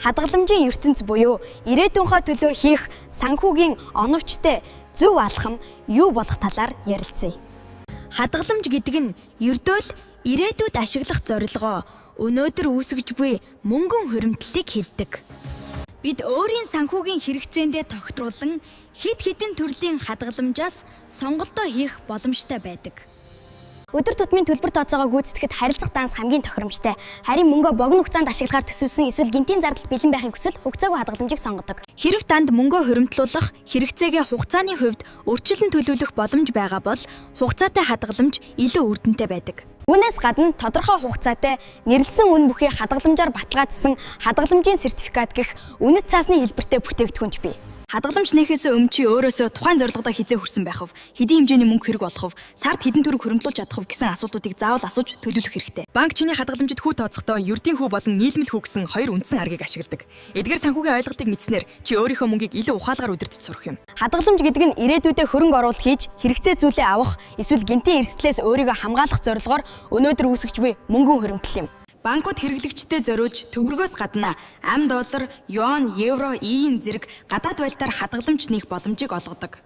Хадгаламжийн ертөнц буюу ирээдүйнхөө төлөө хийх санхүүгийн оновчтой зөв алхам юу болох талаар ярилцъя. Хадгаламж гэдэг нь ердөө л ирээдүйд ашиглах зорилгоо өнөөдөр үүсгэж буй мөнгөн хуримтлалыг хэлдэг. Бид өөрийн санхүүгийн хэрэгцээндээ тогтруулан хэд хэдэн төрлийн хадгаламжаас сонголтоо хийх боломжтой байдаг. Өдөр тутмын төлбөр тооцоогоо гүйцэтгэхэд харилцах данс хамгийн тохиромжтой. Харин мөнгөө богино хугацаанд ашиглахаар төсөвсөн эсвэл гэнтийн зардал бэлэн байхыг хүсвэл хугацаагүй хадгаламжийг сонгодог. Хэрв танд мөнгөө хуримтлуулах хэрэгцээгээ хугацааны хувьд өөрчлөн төлөвлөх боломж байгаа бол хугацаатай хадгаламж илүү үр дүнтэй байдаг. Үүнээс гадна тодорхой хугацаатай нэрлэсэн үн бүхий хадгаламжаар баталгаажсан хадгаламжийн сертификат гэх үнэт цаасны хэлбэртэй бүтээгдэхүүнч бий. Хадгаламж нээхээс өмнө чи өөрөөсөө тухайн зорилгодоо хизээ хүрсэн байх вэ? Хэдийн хэмжээний мөнгө хэрэг болох вэ? Сард хэдэн төгрөг хөрөмтлүүлж чадах вэ гэсэн асуултуудыг заавал асууж төлөвлөх хэрэгтэй. Банк чиний хадгаламжид хүү тооцохдоо ердийн хүү болон нийлмэл хүү гэсэн хоёр үндсэн аргыг ашигладаг. Эдгээр санхүүгийн ойлголтыг мэдснээр чи өөрийнхөө мөнгийг илүү ухаалгаар удирдах сурах юм. Хадгаламж гэдэг нь ирээдүйдээ хөрөнгө оруулалт хийж хэрэгцээ зүйлээ авах эсвэл гэнтийн эрсдлээс өөрийгөө хамгаалах зорилгоор өнөөдөр үүсгэж буй мөнгөн хуримтлал юм. Банкуд хэрэглэгчдэд зориулж төгрөгөөс гадна ам доллар, юан, евро, иен зэрэг гадаад валютаар хадгаламж нээх боломжийг олгодог.